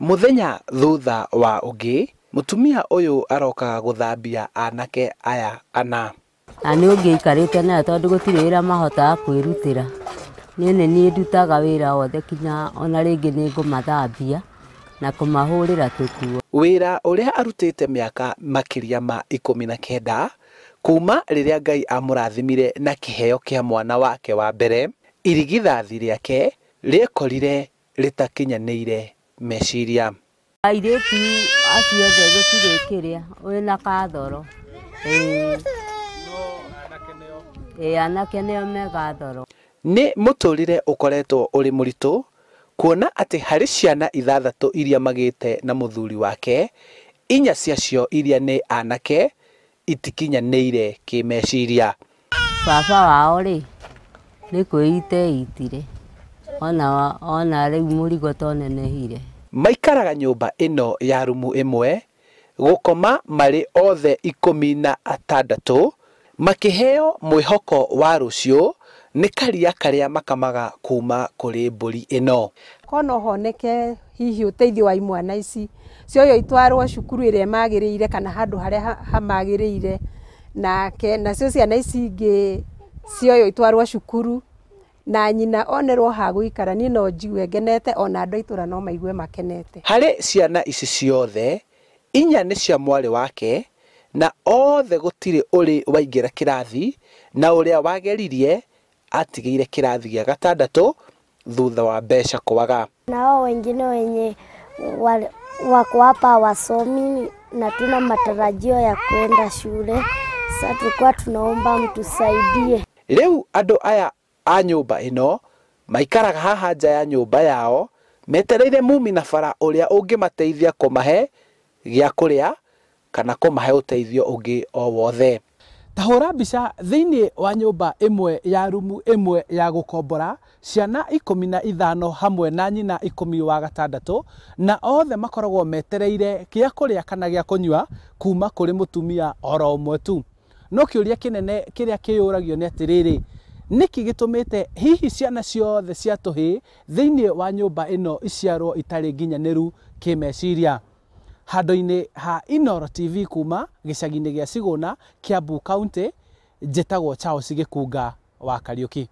Mũthenya thutha wa ũngĩ, mũtumia ũyũ arokaga gũthambia anake aya ana. Na nĩ ũngĩikarĩte nayo tondũ gũtirĩ wĩra mahotaga kwĩrutĩra. Niĩ nĩ niĩ ndutaga wĩra wothe kinya ona rĩngĩ nĩ ngũmathambia na kũmahũrĩra tũkuo. Wĩra ũrĩa arutĩte mĩaka makĩria ma 19 kuma rĩrĩa Ngai amũrathimire na kĩheo kĩa mwana wake wa mbere, irigithathi rĩake rĩekorire rĩtakinyanĩire meciria. Airĩtu acio othe gũtirĩ kĩrĩa wĩna kathoro. Ĩĩ anake nĩo me gathoro. Nĩ mũtũrĩre ũkoretwo ũrĩ mũritũ kuona atĩ harĩ ciana 6 iria magĩte na mũthuri wake, 4 ciacio iria nĩ anake itikinyanĩire kĩmeciria. Baba wao rĩ nĩ kwĩita eitire ona rĩu mũrigo to nenehire. Maikaraga nyũmba ĩno ya rumu ĩmwe gũkoma marĩ othe 16 makĩheo mwĩhoko wa rũciũ nĩ karia karĩa makamaga kuma kũrĩ mbũri ĩno. Kono honeke hihi ũteithio wa imwana ici cioyo itwarwo cukuru ĩrĩa magĩrĩire kana handũ harĩa hamagĩrĩire, nake nacio ciana ici ingĩ cioyo itwarwo cukuru na nyina onerwo ha gũikara. Niĩ no njigue ngenete ona andũ a itũra no maigue makenete. Harĩ ciana ici ciothe 4 nĩ cia mwarĩ wake na othe gũtirĩ ũrĩ waingĩra kĩrathi na ũrĩa wageririe atigĩire kĩrathi gĩa 6 thutha wa mbeca kwaga. Nao wengine wenye wako hapa wasomi na tuna matarajio ya kwenda shule. Sasa tulikuwa tunaomba mtusaidie. Rĩu andũ aya a nyũmba ĩno maikaraga haha nja ya nyũmba yao metereire mumi na bara ũrĩa ũngĩmateithia kũmahe gĩa kũrĩa kana kũmahe ũteithio ũngĩ o wothe. Ta hũra mbica thĩinĩ wa nyũmba ĩmwe ya rumu ĩmwe ya gũkombora ciana 15 hamwe na nyina 16 na othe makoragwo metereire gĩa kũrĩa kana gĩa kũnyua kuma kũrĩ mũtumia oro ũmwe tu. No kĩũria kĩnene kĩrĩa kĩyũragio nĩ atĩrĩrĩ, nĩkĩ gĩtũmĩte hihi ciana ciothe cia tũhĩĩ thĩinĩ wa nyũmba ĩno iciarwo itarĩ nginyanĩru kĩmeciria? Handũ-inĩ ha Inooro TV kuma gĩcagi-inĩ gĩa Cigũna, Kiambu County, njĩtagwo Charles Gĩkunga wa Kariũki.